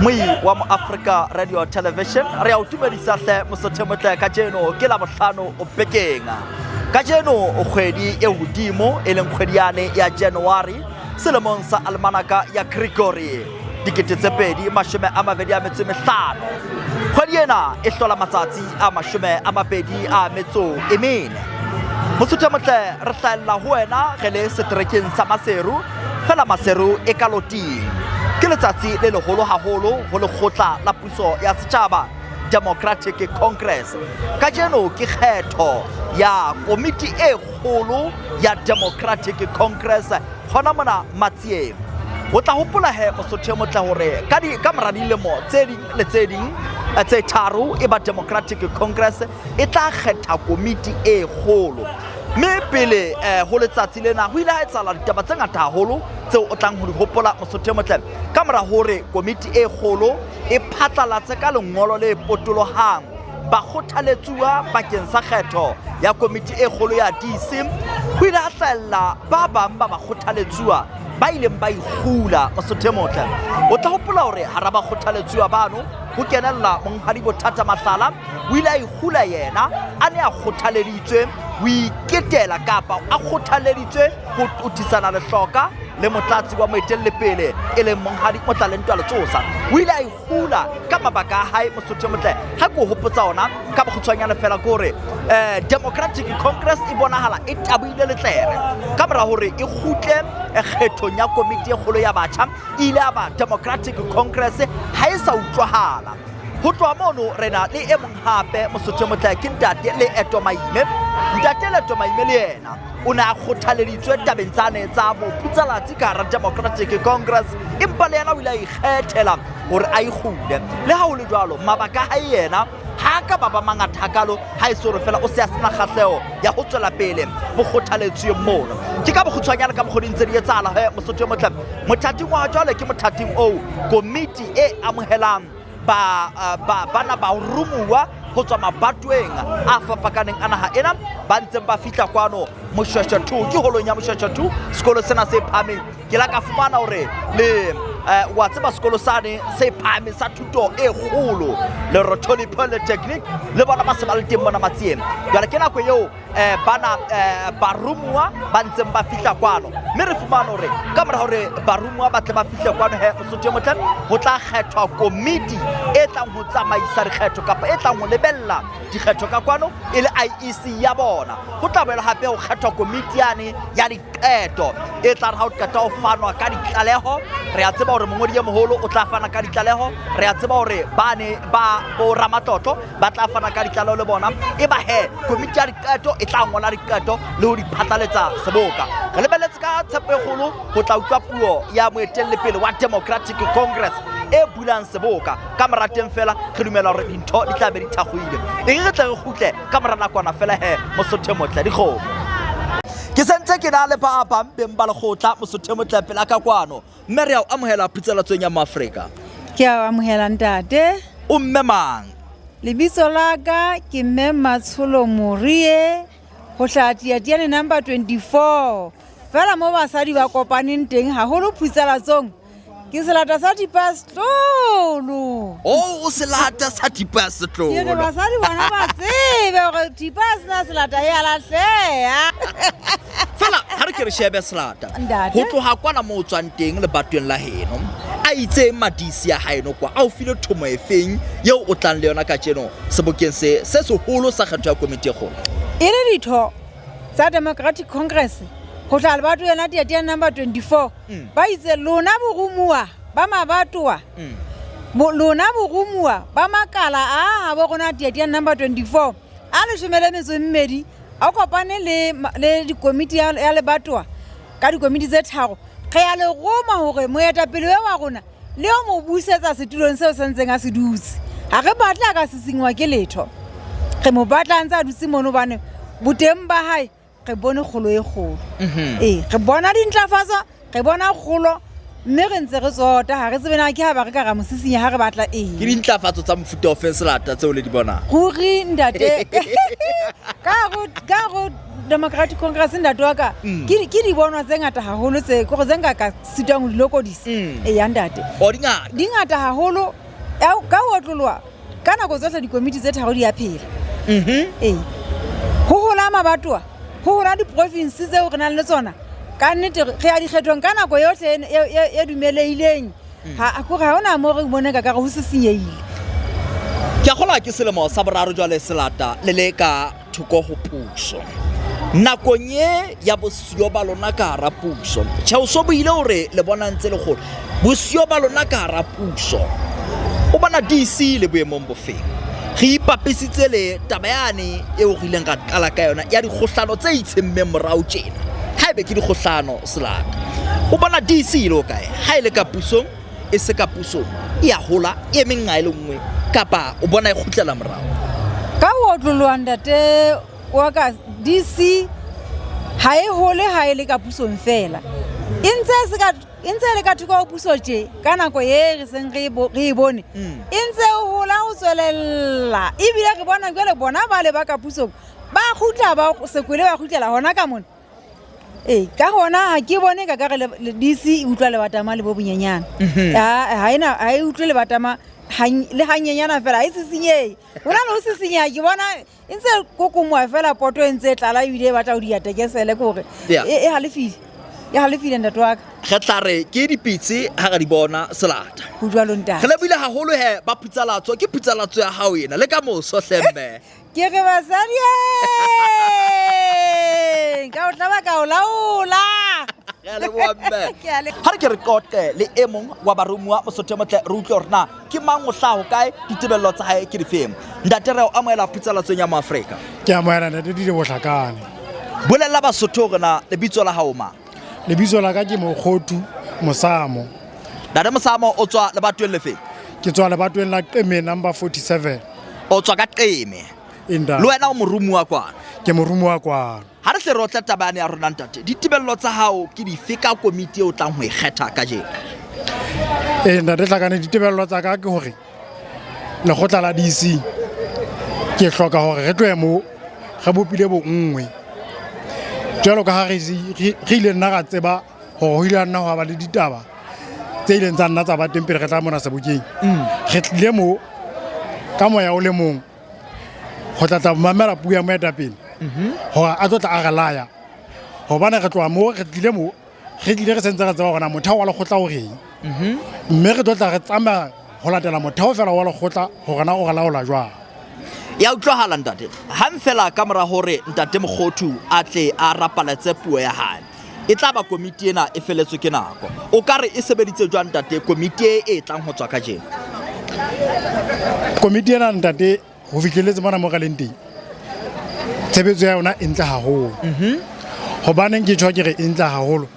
Moi wa mo Africa Radio Television re a o tumedisa hle mosotho motle kajeno ke la bohlano o bekeng. Kajeno kgwedi e hodimo e leng kgwedi yane ya January selemong sa almanaka ya Gregory 2025. Kgwedi ena e hlola matsatsi a 24. Mosotho motle re hlahella ho wena re le seterekeng sa Maseru, fela Maseru e ka loting. Ke letsatsi le leholo haholo ho lekgotla la puso ya setjhaba Democratic Congress. Kajeno ke kgetho ya komiti e kgolo ya Democratic Congress hona mona Matsieng. O tla hopola he mosotho e motle hore ka di ka mora dilemo tse ding le tse ding tse tharo e ba Democratic Congress e tla kgetha komiti e kgolo. Mme pele ho letsatsi lena ho ile ha etsahala ditaba tse ngata haholo tseo o tlang ho di hopola mosotho e motle ka mora hore komiti e kgolo e phatlalatse ka lengolo le potolohang bakgothaletsuwa bakeng sa kgetho ya komiti e kgolo ya DC. Ho ile ha hlahella ba bang ba bakgothaletsuwa ba ileng ba ikgula mosotho e motle. O tla hopola hore hara bakgothaletsuwa bano ho kenella Monghadi Bothata Mahlala. O ile a ikgula yena a ne a kgothaleditswe ho iketela kapa a kgothaleditswe ho qothisana lehloka le motlatsi wa moetellepele e leng Monghadi Motlalentwa Letsosa. O ile a ikgula ka mabaka a hae mosotho e motle. Ha ke o hopotsa ona ka bokgutshwanyane fela ke hore Democratic Congress e bonahala e taboile letlere ka mora hore e kgutle kgethong ya komiti e kgolo ya batjha. E ile ya ba Democratic Congress ha e sa utlwahala. Ho tloha mono re na le e mong hape mosotho e motle ke Ntate Leeto Maime. Ntate Leeto Maime le yena o ne a kgothaleditswe tabeng tsane tsa boputsalatsi ka hara Democratic Congress, empa le yena o ile a ikgethela hore a ikgule. Le ha ho le jwalo, mabaka a hae yena ha ka ba ba mangata hakalo, ha e se hore fela o se a sena kgahleho ya ho tswela pele bokgothaletsweng mono. Ke ka bokgutshwanyane ka mokgwa di ntse di etsahala he mosotho e motle. Mothating wa jwale ke mothating oo komiti e amohelang ba ba bana ba rumuwa ho tswa mabatweng a fapakaneng a naha ena ba ntseng ba fihla kwano Moshweshwe 2 ke holong ya Moshweshwe 2 sekolo sena se phahameng. Ke la ka fumana hore le wa tseba sekolo sane se phahameng sa thuto e kgolo Lerotholi Polytechnic le bona ba se ba le teng mona Matsieng. Jwale ke nako eo bana barumuwa ba ntseng ba fihla kwano, mme re fumane hore ka mora hore barumuwa ba tle ba fihle kwano he mosotho e motle ho tla kgethwa komiti e tlang ho tsamaisa dikgetho kapa e tlang ho lebella dikgetho ka kwano e le IEC ya bona. Ho tla boela hape ho kgethwa komiti yane ya diqeto e tla re ha o qeta ho fanwa ka ditlaleho. Re a tseba hore mongodi e moholo o tla fana ka ditlaleho, re a tseba hore bane ba bo ramatlotlo ba tla fana ka ditlaleho le bona. E ba he komiti ya diqeto e tla ngola diqeto le ho di phatlaletsa seboka. Re lebeletse ka tshepo e kgolo ho tla utlwa puo ya moetellepele wa Democratic Congress e bulang seboka. Ka mora teng fela re dumela hore dintho di tla be di thakgoile. E re tle re kgutle ka mora nakwana fela he mosotho e motle dikgomo. Ke sentse ke na le ba bang beng ba lekgotla mosotho e motle pela ka kwano. Mme re a o amohela phutselatsong ya Moafrika. Ke a o amohela ntate. O mme mang? Lebitso la ka ke mme Matsholo Morie ho hlaha Tiatiane number 24. Fela mo basadi ba kopaneng teng haholo phutselatsong ke selata sa thipa setlolo. Oh, o selata sa thipa setlolo. Ke re basadi bona ba tsebe hore thipa ha sena selata e a lahleha. Fela ha re ke re shebe selata. Ho tloha kwana mo o tswang teng lebatweng la heno, a itseng madisi ya haeno kwa a o file thomo efeng eo o tlang le yona kajeno sebokeng se se seholo sa kgetho ya komiti e kgolo? E le ditho tsa Democratic Congress ho tla lebato yona Tiatiane number 24 ba itse lona borumuwa ba mabatowa, lona borumuwa ba makala a habo rona Tiatiane number 24 a leshome le metso e mmedi a kopane le, le dikomiti ya, ya lebatowa ka dikomiti tse tharo. Re a le roma hore moetapele we wa rona le yo mo busetsa setulong seo se ntseng a se dutse. Ha re batle a ka sisingwa ke letho, re mo batla a ntse a dutse mono hobane boteng ba hae re bone kgolo e kgolo. Ee, re bona dintlafatso, re bona kgolo, mme re ntse re tsota. Ha re tsebe na ke ha ba re ka ra mo sisinya ha re batla eng. Ke dintlafatso tsa mofuta ofe selata tseo le di bonang? Ruri ntate, ka go Democratic Congress ntate wa ka Mm. ke ke dibonwa tse ngata haholo tse kore tse nka ka sitwang ho di lokodisa. Mm. Eya ntate. O di ngata. Di ngata haholo ka ho otloloha ka nako tsohle dikomiti tse tharo di a phela. Ee. Ho hola mabatowa, ho hola diprovince tseo re nang le tsona. Ka nnete re ya dikgethong ka nako yohle e dumelehileng. Ha kore ha hona moo re boneng ka kare ho sisinyeile. Ke a kgolwa ke selemo sa boraro jwale selata le le ka thoko ho puso. Nakong ye ya bosiyo ba lona ka hara puso, tjhe o so buile hore le bona ntse le kgolo. Bosiyo ba lona ka hara puso, o bona DC le boemong bofeng? Re ipapisitse le taba yane eo re ileng ra qala ka yona ya dikgohlano tse itshemmeng morao tjena. Haebe ke dikgohlano selata, o bona DC e le hokae? Ha e le ka pusong, e se ka pusong, e a hola, e eme nqa e le nngwe, kapa o bona e kgutlela morao? Ka ho otloloha ntate wa ka, DC ha e hole ha e le ka pusong feela. E ntse e se ka, e ntse e le ka thoko ho puso tje, ka nako e re seng re e bone. E ntse e hola ho tswelella. Ebile re bona jwale bona ba le ba ka pusong, ba kgutla ba sekwele ba kgutlela hona ka mona. Ee, ka hona ha ke bone ka kare DC e utlwa lebatama le bo bonyenyana. Ha ena, ha e utlwe lebatama le hanyenyana fela, ha e sisinyehe. Ho na le ho sisinyeha, ke bona e ntse kokomoha fela poto e ntse e tlala ebile e batla ho diya tekesele ke hore e halefile. E halefile ntate wa ka. Re tla re ke dipitse ha re di bona selata. Ho jwalo ntate. Re lebohile haholo he ba phutsalatso, ke phutsalatso ya hao ena le ka moso hle mme. Ke re basadi ka o tlaba ka o laola. Re a leboha mme. Ke a leboha. Ha re ke re qoqe le e mong wa baromuwa Mosotho e motle, re utlwe hore na ke mang o hlaha hokae, ditebello tsa hae ke difeng. Ntate, re o amohela phutsalatsong ya Moafrika. Ke amohela ntate Dile Bohlakane. Bolella Basotho hore na lebitso la hao mang. Lebitso la ka ke Mokgothu Mosamo. Ntate Mosamo, o tswa lebatoweng lefeng? Ke tswa lebatoweng la Qeme number 47. O tswa ka Qeme. Inda. Le wena o morumuwa kwano? Ke morumuwa kwano. Ha re hle re otle taba yane ya rona ntate, ditebello tsa hao ke dife ka komiti e o tlang ho e kgetha kajeno? Ee ntate Hlakane, ditebello tsa ka ke hore lekgotla la DC ke hloka hore re tlohe mo re bopile bonngwe. Jwalo ka ha re ile nna ra tseba hore ho ile ha nna hwa ba le ditaba tse ileng tsa nna tsa ba teng pele re tla mona sebokeng. Re tlile mo ka moya o le mong go tla tla mamela puo ya moetapele hore a tlo tla a re laya, hobane re tloha mo re tlile mo re tlile re sentse re tseba hore na motheo wa lekgotla o reng, mme re tlo tla re tsamaya ho latela motheo fela wa lekgotla hore na o re laola jwang. Ya utlwahala ntate. Hang fela ka mora hore ntate Mokgothu a tle a rapaletse puo ya hae, e tla ba komiti ena e feletswe ke nako. O ka re e sebeditse jwang ntate komiti e e tlang ho tswa kajeno? Komiti ena ntate ho fihlelletse mona mo re leng teng, tshebetso ya yona e ntle haholo. Hobaneng ke tjho ke re e ntle haholo?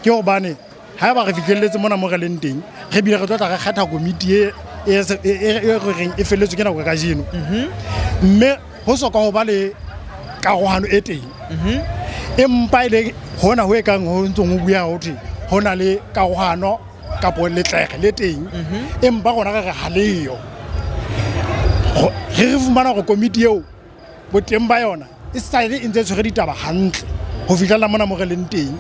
Ke hobane haeba re fihlelletse mona mo re leng teng, re bile re tlo tla re kgetha komiti e e re reng e felletswe ke nako kajeno. Mme ho soka ho ba le karohano e teng. Empa e le hona ho ekang ho ntsong ho bua ho thwe ho na le karohano kapo letlege le teng. Empa rona re re ha leyo. Re fumana hore komiti eo boteng ba yona e sale e ntse e tshwere ditaba hantle ho fihlella mona mo re leng teng.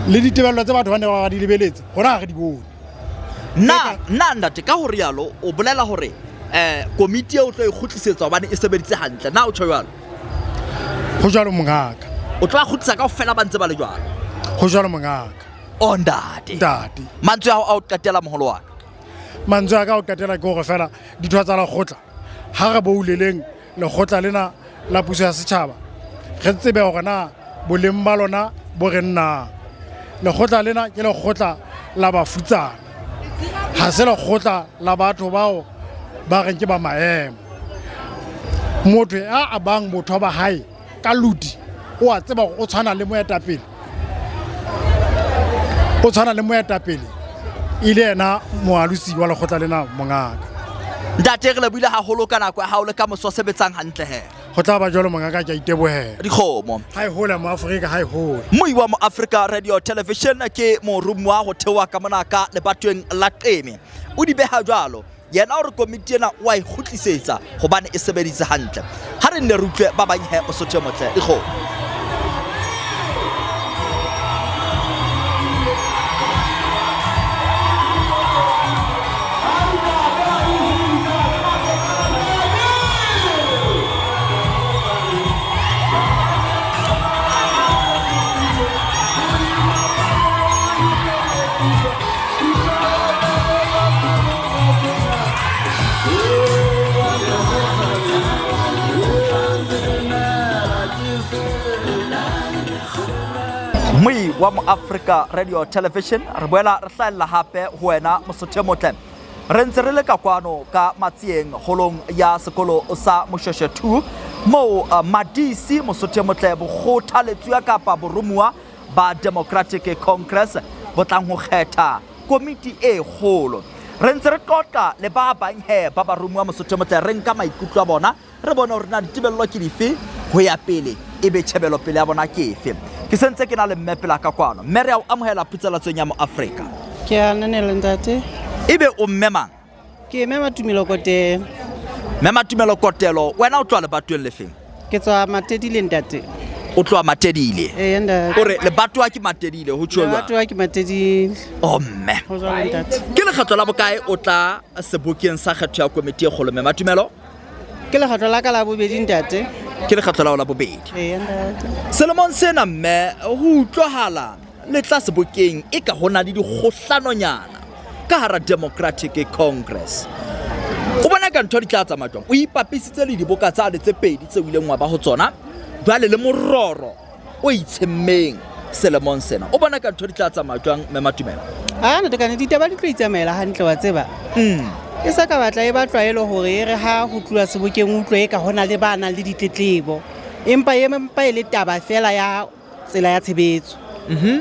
Le ditebello tse batho ba ne ba di lebeletse, rona ha re di bone. Na ntate ka ho rialo o bolela hore komiti eo o tlo e kgutlisetsa hobane e sebeditse hantle, na o tjho jwalo? Ho jwalo mongaka. O tlo a kgutlisa kaofela ba ntse ba le jwalo? Ho jwalo mongaka. O ntate. Ntate. Mantswe a hao a o qetela moholo wa ka. Mantswe a ka o qetela ke hore fela ditho tsa lekgotla ha re bouleleng lekgotla lena la puso ya setjhaba, re tsebe hore na boleng ba lona bo reng na. Lekgotla lena ke lekgotla la bafutsana, ha se lekgotla la batho bao ba reng ke ba maemo. Motho ya abang botho ba hae ka lodi o a tseba hore o tshwana le moetapele, o tshwana le moetapele e le yena moalosi wa lekgotla lena mongaka. Ntate, re lebohile haholo ka nako ya hao le ka moso sebetsang hantle he. Ho tla ba jwalo mongaka, ke a itebohela. Dikgomo. Ha e hole mo Afrika, ha e hole. Moi wa mo Afrika Radio Television ke morumuwa ho theoha ka mona ka lebatoweng la Qeme. O di beha jwalo. Yena o re komiti ena o a e kgutlisetsa hobane e sebeditse hantle. Ha re nne re utlwe ba bang he Mosotho e motle. Dikgomo. wa Moafrika Radio Television. Re boela re hlahella hape ho wena Mosotho e motle. Re ntse re le ka kwano ka Matsieng holong ya sekolo sa Moshweshwe 2 moo Madisi Mosotho e motle bokgothaletsuwa kapa boromuwa ba Democratic Congress bo tlang ho kgetha komiti e kgolo. Re ntse re qoqa le ba bang he ba baromuwa Mosotho e motle, re nka maikutlo a bona, re bone hore na ditebello ke dife ho ya pele, ebe tjhebelopele ya bona ke efe. Ke sentse ke na le mme pela ka kwano. Mme re a o amohela phutsalatsong ya Moafrika. Ke a ananela ntate. Ebe o mme mang? Ke mme Matumelo Kotelo. Mme Matumelo Kotelo, wena o tloha lebatoweng lefeng? Ke tswa Matedile ntate. O tloha Matedile? Ee ntate. O re lebatowa ke Matedile, ho tjho jwang? Lebatowa ke Matedile. O mme. Ho jwalo ntate. Ke lekgetlo la bokae o tla sebokeng sa kgetho ya komiti e kgolo, mme Matumelo? Ke lekgetlo la ka la bobedi ntate. Ke lekgetlo la la bobedi. Ee ntate. Selemong sena mme ho utlwahala le tla sebokeng e ka ho na le dikgohlanonyana ka hara Democratic Congress. O bona ka ntho di tla tsamaya jwang? O ipapisitse le diboka tsane tse pedi tse o ileng wa ba ho tsona, jwale le mororo o itshemmeng selemong sena. O bona ka ntho di tla tsamaya jwang mme Matumelo? A ntate ka ditaba di tlo itsamaela hantle wa tseba. E sa ka batla e ba tlwaelo hore e re ha ho tluwa sebokeng utlwe e ka hona le ba nang le ditletlebo. Empa e mpa e le taba fela ya tsela ya tshebetso.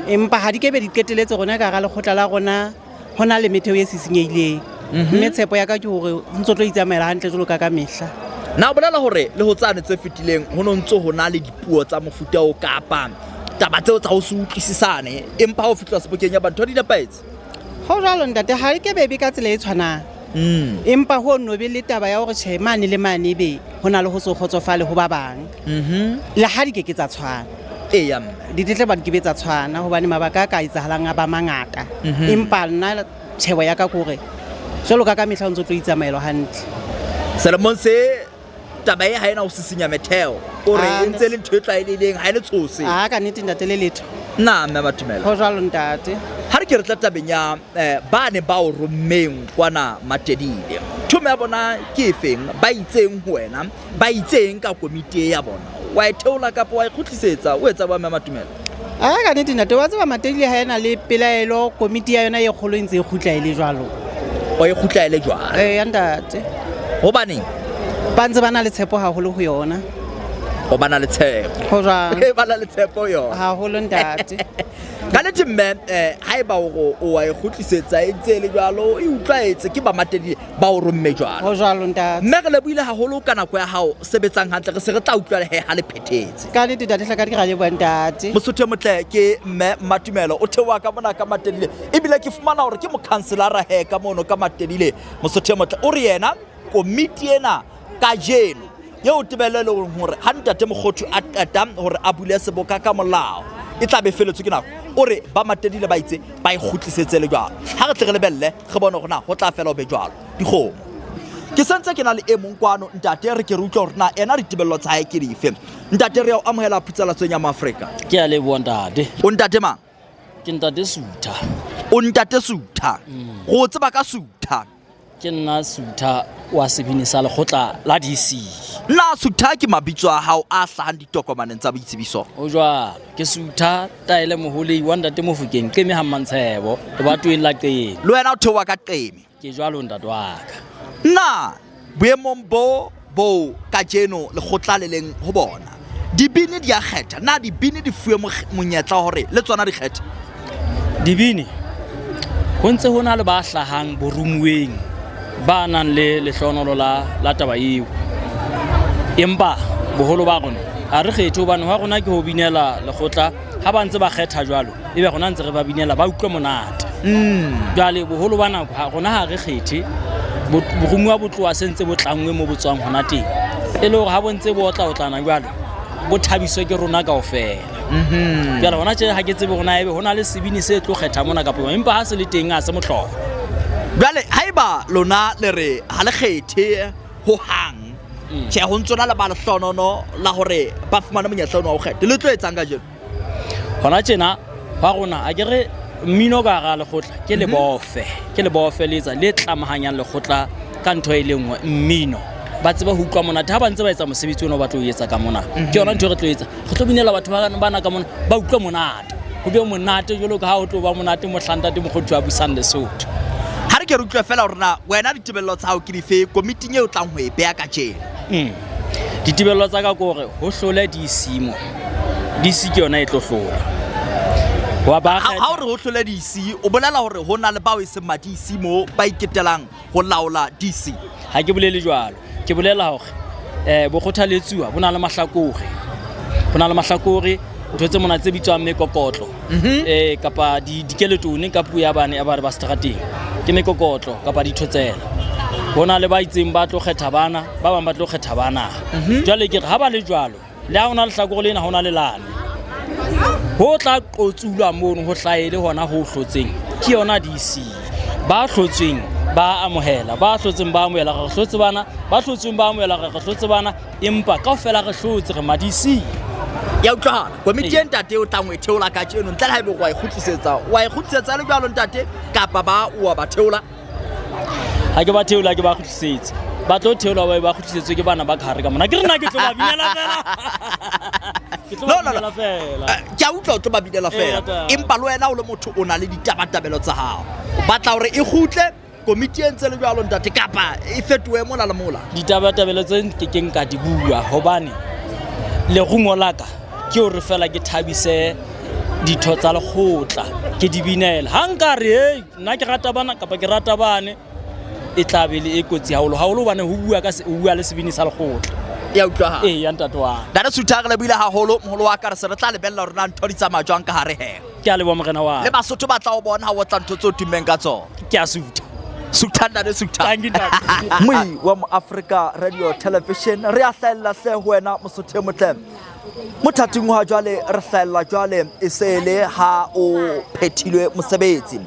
Empa ha di kebe di qeteletse rona ka hara lekgotla la rona ho na le metheo e sisinyehileng. Mme tshepo ya ka ke hore ho ntso tlo itsamaela hantle jwalo ka ka mehla. Na o bolela hore le ho tsane tse fetileng ho no ntso ho na le dipuo tsa mofuta o kapa taba tseo tsa ho se utlwisisane, empa ha o fihla sebokeng ya batho di nepahetse? Ho jwalo ntate, ha e ke bebe ka tsela e tshwanang. Empa ho no be le taba ya hore tjhe mane le mane be ho na le ho se kgotsofale ho ba bang. Le ha di ke ke tsa tshwana. Eya mme. Ditletlebo di ke be tsa tshwana hobane mabaka a ka etsahalang a ba mangata. Empa nna tjhebo ya ka ke hore jwalo ka ka mehla o ntso tlo itsamaelwa hantle. Selemong se taba e ha ena ho sisinya metheo. O re e ntse le ntho e tlwaelehileng, ha e le tshose. A ka nnete ntate le letho. Na mme Matumelo. Ho jwalo ntate. Ha re ke re tla tabeng ya ba ne ba o rommeng kwana Matedile. Thomo ya bona ke efeng? Ba itseng ho wena? Ba itseng ka komiti ya bona? Wa e theola kapa wa e kgutlisetsa? O etsa ba mme Matumelo? A ka nnete ntate, wa tseba Matedile ha ena le pelaelo, komiti ya yona e kgolo e ntse e kgutla e le jwalo. O e kgutla e le jwalo? Ee ntate. Hobaneng? Ba ntse ba na le tshepo haholo ho yona. O ba na le tshepo. Ho jwalo. Ba na le tshepo yona. Haholo ntate. Ka nnete mme, haeba o wa e kgutlisetsa e ntse e le jwalo, e utlwaetse ke ba Matedile ba o romme jwalo. Ho jwalo ntate. Mme re lebohile haholo ka nako ya hao, sebetsang hantle, re se re tla utlwa he ha le phethetse. Ka nnete ntate Hlakane, ke ra leboha ntate. Mosotho e motle ke mme Matumelo, o theoha ka mona ka Matedile. Ebile ke fumana hore ke mokhanselara he ka mono ka Matedile. Mosotho e motle o re yena komiti ena kajeno eo tebello e leng hore ha ntate Mokgothu a qeta hore a bule seboka ka molao e tla be feletswe ke nako. O re ba Matedile ba itse ba e kgutlisetse le jwalo. Ha re tle re lebelle re bone hore na ho tla fela ho be jwalo. Dikgomo. Ke sentse ke na le e mong kwano ntate, re ke re utlwe hore na ena ditebello tsa hae ke dife. Ntate, re a o amohela phutsalatsong ya Moafrika. Ke a leboha ntate. O ntate mang? Ke ntate Sutha. O ntate Sutha. Go tseba ka Sutha. Ke nna Sutha wa sebini sa lekgotla la DC. Na Sutha ke mabitso a hao a hlahang ditokomaneng tsa boitsebiso? O jwalo, ke Sutha Taele Moholei wa ntate Mofokeng, Qeme ha Mmantshebo, lebatoweng la Qeme. Le wena o theoha ka Qeme? Ke jwalo ntate wa ka. Na boemong bo bo kajeno lekgotla le leng ho bona, dibini di a kgetha? Na dibini di fuwe monyetla hore le tsona di kgethe? Dibini ho ntse ho na le ba hlahang borumuweng ba nang le lehlohonolo la taba eo. Empa boholo ba rona ha re kgethe hobane hwa rona ke ho binela lekgotla. Ha ba ntse ba kgetha jwalo, ebe rona ntse re ba binela, ba utlwe monate. Jwale boholo ba nako ha rona ha re kgethe, borumuwa bo tloha se ntse bo tlangwe mo bo tswang hona teng. E le hore ha bo ntse bo otla-otlana jwalo, bo thabiswe ke rona kaofela. Jwale hona tje ha ke tsebe hore na ebe ho na le sebini se tlo kgetha mona kapa jwang, empa ha se le teng ha se mohlolo. Jwale haeba lona le re ha le kgethe hohang, tjhe ho ntso na le ba lehlonono la hore ba fumane monyetla ona wa ho kgetha, le tlo etsang kajeno? Hona tjena hwa rona a ke re mmino ka hara lekgotla ke lebofe, ke lebofe le etsa le tlamahanyang lekgotla ka ntho e le nngwe, mmino. Ba tseba ho utlwa monate ha ba ntse ba etsa mosebetsi ona o batla ho etsa ka mona. Ke yona ntho e re tlo etsa. Re tlo binela batho bana ka mona ba utlwe monate. Ho be monate jwalo ka ha ho tlo ba monate mohlang Ntate Mokgothu a busang Lesotho. Ha re ke re utlwe fela hore na wena ditebello tsa hao ke dife komiting eo o tlang ho e beha kajeno. Ditebello tsa ka ke hore ho hlole DC mo. DC ke yona e tlo hlola. Wa ba Ha o re ho hlole DC, o bolela hore ho na le bao e seng ma DC mo ba iketelang ho laola DC. Ha ke bolele jwalo. Ke bolela hore bokgothaletsuwa bo na le mahlakore. Bo na le mahlakore, ntho tse mona tse bitswang mekokotlo. Kapa dikeletone ka puo ya bane ya ba re ba seterateng. Ke mekokotlo kapa dithotsela. Ho na le ba itseng ba tlo kgetha bana, ba bang ba tlo kgetha bana. Jwale ke re ha ba le jwalo, le ha ho na lehlakore lena ho na le lane. Ho tla qotsulwa mono ho hlaele hona ho hlotseng ke yona DC. Ba hlotsweng ba amohela, ba hlotseng ba amohela, re hlotse bana, ba hlotsweng ba amohela, re hlotse bana, empa kaofela re hlotse re ma DC. Ya utlwahala. Komiti e ntate o tlang ho e theola kajeno ntle le haebe wa e kgutlisetsa. Wa e kgutlisetsa le jwalo ntate kapa ba o wa ba theola? Ha ke ba theola ke ba kgutlisetse. Ba tlo theola ba ba kgutlisetswe ke bana ba ka hare ka mona. Ke re nna ke tlo ba binela fela. Ke tlo ba binela fela. Ke a utlwa o tlo ba binela fela. Empa le wena o le motho o na le ditabatabelo tsa hao. O batla hore e kgutle komiti e ntse le jwalo ntate kapa e fetohe mola le mola? Ditabatabelo tse nke keng ka di bua hobane lerumo la ka ke hore fela ke thabise ditho tsa lekgotla, ke di binela. Ha nka re hey nna ke rata bana kapa ke rata bane, e tla be le e kotsi haholo haholo hobane ho bua ka ho bua le sebini sa lekgotla. Ya utlwahala. Ee, ya ntate wa. Ntate Sutha, re lebohile haholo moholo wa ka, re se re tla lebella hore na ntho di tsamaya jwang ka hare he. Ke a leboha morena wa. Le Basotho ba tla o bona ha o otla ntho tseo tummeng ka tsona. Ke a sutha. Sutha ntate sutha. Thank you ntate. Moi wa mo Africa Radio Television re a hlahella hle ho wena Mosotho e motle. Mothating wa jwale re hlahella jwale e se le ha o phethilwe mosebetsi.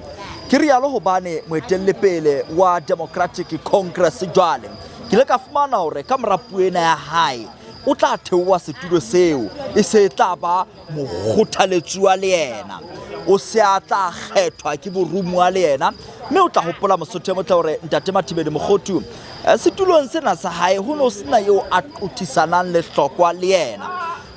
Ke rialo hobane moetelli pele wa Democratic Congress jwale ke ile ka fumana hore ka mora puo ena ya hae o tla theoha setulo seo e se tla ba mokgothaletsuwa le yena. O se a tla kgethwa ke borumuwa le yena, mme o tla hopola Mosotho e motle hore Ntate Mathibeli Mokgothu setulong sena sa hae ho no sena eo a qothisanang lehlokwa le yena.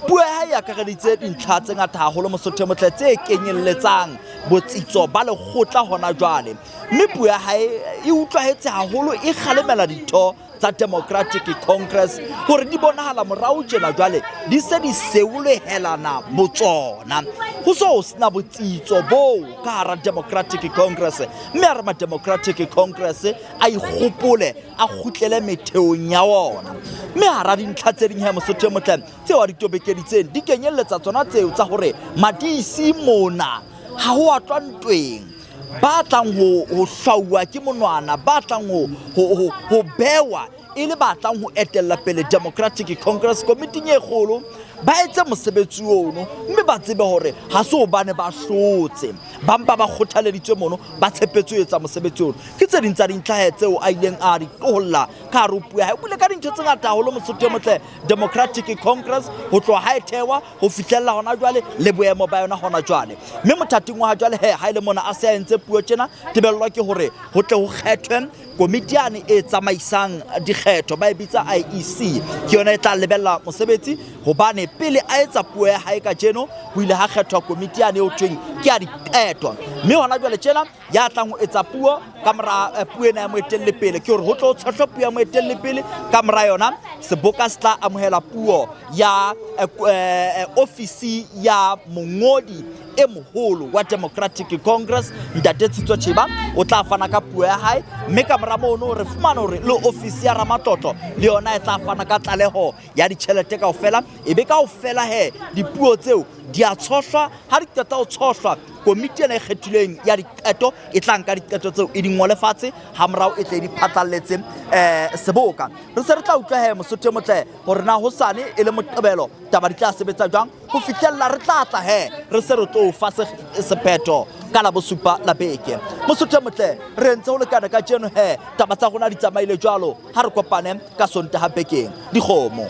Puo ya hae e akareditse dintlha tse ngata haholo Mosotho e motle tse kenyelletsang botsitso ba lekgotla hona jwale, mme puo ya hae e utlwahetse haholo e kgalemela ditho tsa Democratic Congress hore di bonahala morao tjena jwale di se di seolohelana botsona. Ho so sena botsitso boo ka hara Democratic Congress, mme a re ma Democratic Congress a ikgopole a kgutlele metheong ya ona. Mme hara dintlha tse ding he Mosotho e motle tseo a di tobekeditseng di kenyelletsa tsona tseo tsa hore ma-DC mona ha ho a tlwa ntweng, ba tlang ho hlwauwa ke monwana, ba tlang ho bewa e le ba tlang ho etella pele Democratic Congress komiting e kgolo, ba etse mosebetsi ono mme ba tsebe hore ha se hobane ba hlotse, ba mpa ba kgothaleditswe mono, ba tshepetswe ho etsa mosebetsi ono. Ke tse ding tsa dintlha tseo a ileng a di qolla ka hare ho puo ya hae. O buile ka dintho tse ngata haholo Mosotho e motle. Democratic Congress ho tloha ha e thewa ho fihlella hona jwale le boemo ba yona hona jwale. Mme mothating wa ha jwale he ha e le mona a se a entse puo tjena, tebello ke hore ho tle ho kgethwe komiti yane e tsamaisang dikgetho, ba e bitsa IEC, ke yona e tla lebella mosebetsi hobane pele a etsa puo ya hae kajeno ho ile ha kgethwa komiti yane eo thweng ke ya diqeto. Mme hona jwale tjena ya tlang ho etsa puo ka mora puo ena ya moetelli pele ke hore ho tlo tshohlwa puo ya moetelli pele, ka mora yona seboka se tla amohela puo ya ofisi ya mongodi e moholo wa Democratic Congress Ntate Tshitso Cheba o tla fana ka puo ya hae, mme ka mora mono re fumana hore le ofisi ya Ramatlotlo le yona e tla fana ka tlaleho ya ditjhelete kaofela. E be kaofela he dipuo tseo di a tshohlwa, ha di qeta ho tshohlwa komiti ena e kgethilweng ya diqeto e tla nka diqeto tseo e di ngole fatshe, ha morao e tle di phatlalletse seboka. Re se re tla utlwa he Mosotho e motle hore na hosane e le Moqebelo taba di tla sebetsa jwang ho fihlella re tla tla he re se re tlo fa sephetho ka la bosupa la beke. Mosotho e motle, re entse ho lekana kajeno he taba tsa rona di tsamaile jwalo. Ha re kopane ka Sontaha bekeng. Dikgomo.